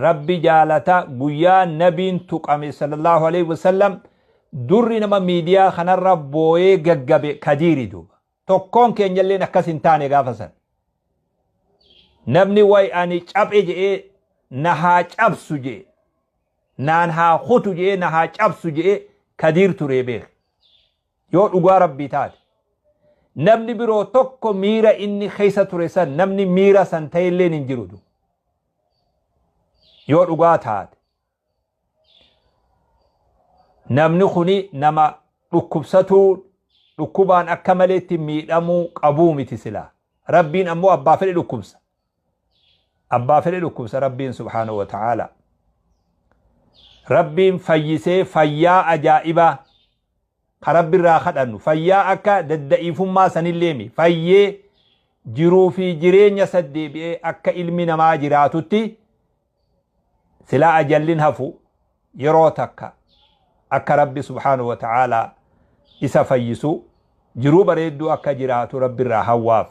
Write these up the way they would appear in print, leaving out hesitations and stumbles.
Rabbi jaalata. Guyyaa nabiin tuqame sallallahu alaihi wasallam durri nama miidiyaa kanarra booyee gaggabe Kadiiri duuba. Tokkoon keenyalleen akkas hin taane gaafa san. Namni way ani caphe je'ee na haa cabsu je'e, naan haa kutu je'ee na haa cabsu je'e Kadiir turee beeke. Yoo dhugaa Rabbii taate. Namni biroo tokko miira inni keessa ture san namni miira san ta'elleen hin jiru. Yoo dhugaa taate. Namni kuni nama dhukkubsatuu, dhukkubaan akka maleetti miidhamuu qabuu miti silaa. Rabbiin ammoo abbaa fedhe dhukkubsa. Abbaa fedhe dhukkubsa Rabbiin subhaanahu wa ta'ala. Rabbiin fayyisee fayyaa ajaa'ibaa ka Rabbi irraa kadhannu, fayyaa akka dadda'iifummaa sanilleemi fayyee jiruu fi jireenya saddeebi'ee akka ilmi namaa jiraatutti silaa ajallin hafu yeroo takka akka Rabbi subhaanahu wa ta'aalaa isa fayyisu, jiruu bareedduu akka jiraatu Rabbi irraa hawwaaf.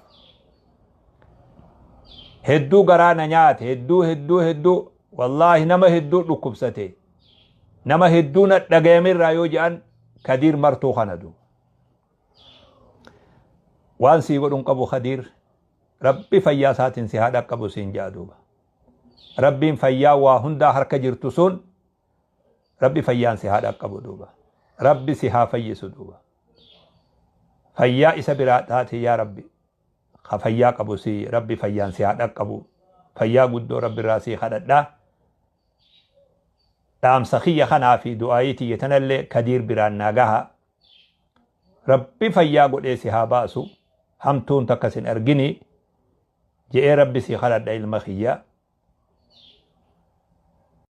Hedduu garaa na nyaate, hedduu hedduu hedduu, wallaahi nama hedduu dhukkubsate, nama hedduu na dhagayame irraa yoo je'an Kadiir Martuu kana duuba. Waan sii godhun qabu Kadiir, Rabbi fayyaa isaatiin si haa dhaqqabu siin ja'a duuba. Rabbiin fayyaa waa hundaa harka jirtu sun Rabbi fayyaan si haa dhaqqabu duuba. Rabbi si haa fayyisu duuba. Fayyaa isa biraa taate yaa Rabbi. Ka fayyaa qabu si Rabbi fayyaan si haa dhaqqabu. Fayyaa guddoo Rabbi irraa si kadhadha. Dhaamsa kiyya kanaa fi du'aayii tiyya tanallee Kadiir biraan naa gaha. Rabbi fayyaa godhee si haa baasu. Hamtuun takka sin argini. Je'ee Rabbi si kadhadha ilma kiyya.